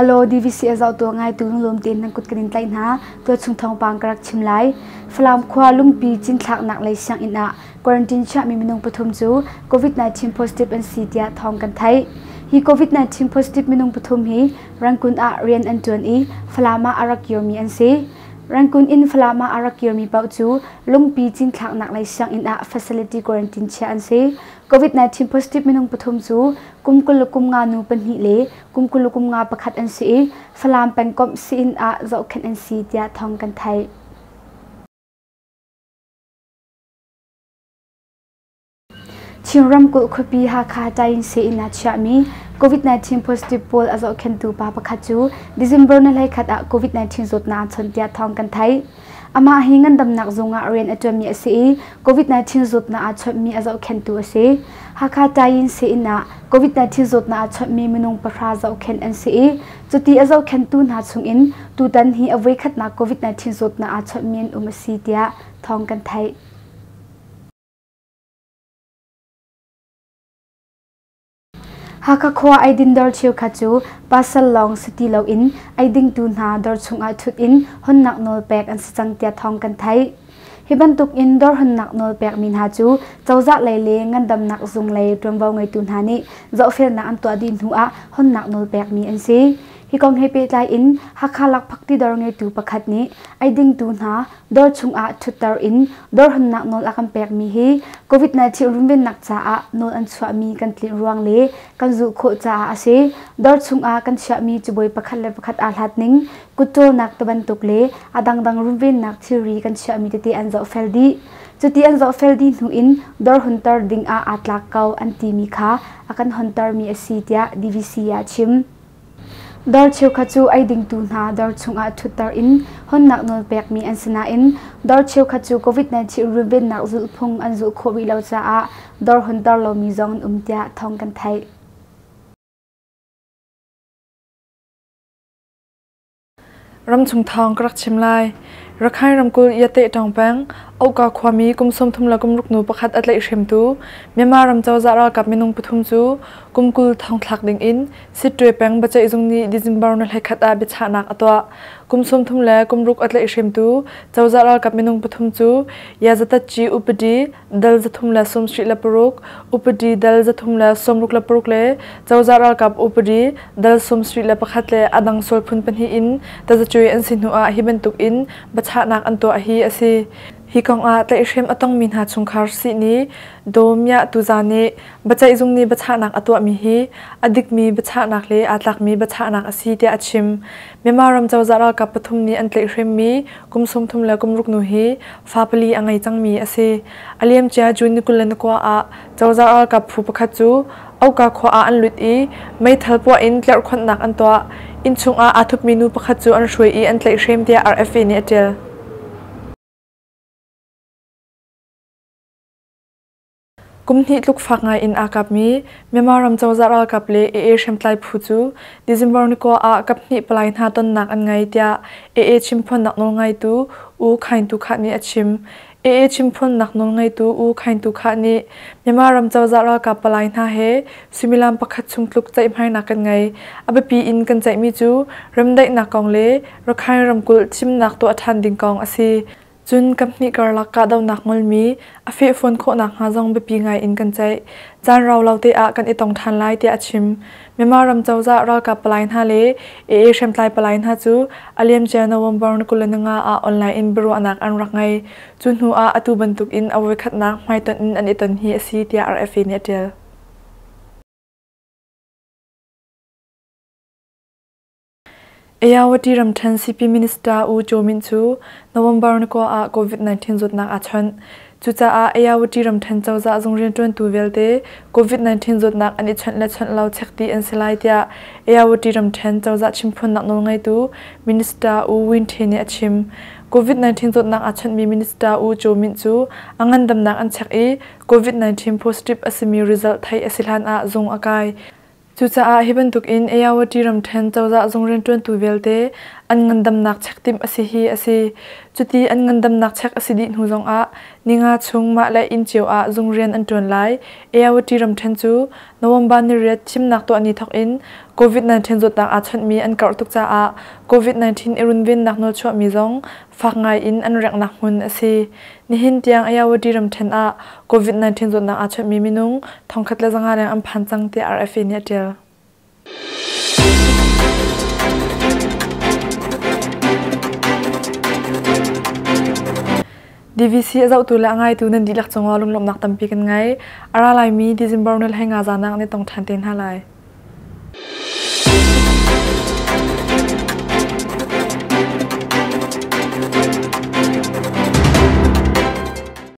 Hello DVC a zohtu a ngaitu lunglawm tein nan kut kan in tlaih hna. Tuachung thawngpang ka rak chim lai. Falam khua lungpi cinthlaknak lei sianginn ah quarantine chiahmi minung pathum cu COVID-19 positive an si tiah thawng kan theih. Hi COVID-19 positive minung pathum hi Rangoon ah rian an ṭuan i Falam ah a rak kirmi an si. Rangoon in Falam ah a rak kirmi paoh cu lungpi cinthlaknak lei sianginn ah facility quarantine chiah an si. COVID-19 positive minung pathum cu kum 20 le kum nga nu pahnih le kum 20 le kum nga pakhat an si i Falam pengkomh sii-inn ah zohkhenh an si tiah thawng kan theih. Chin ramkulh khuapi Hakha Tainse inn ah chiahmi COVID-19 positive pawl a zohkhenhtu pa pakhat cu December ni 21 ah COVID-19 zawtnak an chawnh tiah thawng kan theih. Amah hi ngandamnak zung ah rian a ṭuanmi a si i COVID-19 zawtnak aa chawnhmi a zohkhenhtu a si. Hakha Tainse inn ah COVID-19 zawtnak aa chawnhmi minung pahra zohkhenh an si i cuti a zohkhenhtu hna chungin tutan hi a voikhatnak COVID-19 zawtnak aa chawnhmi an um a si tiah thawng kan theih. Hakha khua eidin dawr cheukhat cu pasal lawng si ti loin eidingtu hna dawr chungah ṭhut in honnak nawl pek an si cang tiah thawng kan theih. Hi bantuk in dawr honnak nawl pekmi hna cu cozah lei le ngandamnak zung lei ṭuanvo ngeitu hna nih zohfelnak an tuah dih hnu ah honnak nawl pekmi an si. Hi kong he pehtlai in Hakha lakphakti dawr ngeitu pakhat nih eidingtu hna dawr chungah ṭhutter in dawr honnak nawl a kan pekmi hi COVID-19 runvennak caah nawl an chuahmi kan tlinh ruang le kan zulh khawh caah a si. Dawr chungah kan chiahmi cabuai pakhat le pakhat aa hlat ning, kutṭawlnak tibantuk le a dangdang runvennak thilri kan chiahmi tete an zohfel dih. Cuti an zohfel dih hnu in dawr hunter ding ah aa tlak ko an timi kha a kan hontermi a si tiah DVC ah a chim. Dawr cheukhat cu eidingtu hna dawr chungah ṭhutter in honnak nawl pekmi an si nain dawr cheukhat cu COVID-19 runvennak zulhphung an zulh khawh rih lo caah dawr hunter lomi zong an um tiah thawng kan theih. Ramchung thawng ka rak chim lai. Rakhine ramkulh Yate ṭawng peng, Oka khuami kum 36 nu pakhat a tlaihhremtu Myanmar ram cozah ralkap minung pathum cu kum 20 thong thlak ding in Sittwe peng biaceihzung nih December ni 21 ah biachahnak a tuah. Kum 30 le kum ruk a tlaihhremtu cozah ralkap minung pathum cu Yazatatci upadi dal 376, upadi dal 366 le cozah ralkap upadi dal 71 le a dang sual phun pahnih in tazacuai an si hnu ah hi bantuk in biachahnak an tuah hi a si. Hi kong ah tlaihhrem a tongmi hna chungkhar sihni Daw Myah Tuza nih biaceihzung nih biachahnak a tuahmi hi a dikmi biachahnak le aa tlakmi biachahnak a si tiah a chim. Myanmar ram cozah ralkap pathum nih an tlaihhremmi kum 30 le kum ruk nu hi fa pali a ngei cangmi a si. A liamcia June ni 29 ah cozah ralkap phu pakhat cu Oka khua ah an lut i meithal puah in tlerhkhonhnak an tuah. Innchung ah aa thupmi nu pakhat cu an hruai i an tlaihhrem tiah RFA nih a ṭial. Kum hnih tluk fak ngai in aa kapmi Myanmar ram cozah ralkap le AA hriamtlai phu cu December ni kua ah kaphnih palai hna tonnak an ngei tiah AA chimphuannak nawlngeitu U Khaing Tu Khah nih a chim. AA chimphuannak nawlngeitu U Khaing Tu Khah nih Myanmar ram cozah ralkap palai hna he suimilam pakhat chung tluk ceihmainak kan ngei. A biapi in kan ceihmi cu remdaihnak kong le Rakhine ramkulh thimnak tuah ṭhan ding kong a si. Cun kaphnih karlak kahdohnak ngolmi a fehfuan khawh nakhnga zong biapi ngai in kan ceih. Caan rau lo te ah kan i tong ṭhan lai tiah a chim. Myanmar ram cozah ralkap palai hna le AA hriamtlai palai hna cu a liamcia November ni 25 ah online in biaruahnak an rak ngei. Cu hnu ah atu bantuk in a voikhatnak hmaitonh in an i ton hi a si tiah RFA nih a ṭial. Ayawati ramṭhen CP Minister U Kyaw Min cu November ni kua ah COVID-19 zawtnak aa chawnh. Cucaah Ayawati ramṭhen cozah zung rianṭuantu vialte COVID-19 zawtnak an i chawnh le chawnh lo check dih an si lai tiah Ayawati ramṭhen cozah chimphuannak nawlngeitu Minister U Win Htwe nih a chim. COVID-19 zawtnak aa chawnhmi Minister U Kyaw Min cu a ngandamnak an check i COVID-19 positive a simi result theih a si hlan ah zung a kai. Cucaah hi bantukin Ayawati ramṭhen cozah zung rianṭuantu vialte an ngandamnak check timh a si hi a si. Cuti an ngandamnak check a si dih hnu zongah ninga chung mah le inn cio ah zung rian an ṭuan lai. Ayawati ramṭhen cu November niriat thimnak tuah ni thawk in COVID-19 zawtnak aa chawnhmi an karh tuk caah COVID-19 i runvennak nawl chuahmi zong fak ngai in an renghnak hmun a si. Nihin tiang Ayawati ramṭhen ah COVID-19 zawtnak aa chawnhmi minung 1,500 leng an phan cang tiah RFA nih a ṭial. DVC a zohtu le a ngaitu nan dihlak cungah lunglawmhnak tampi kan ngei. A ra laimi December ni le hei nga zan ah kan i tong ṭhan te hna lai.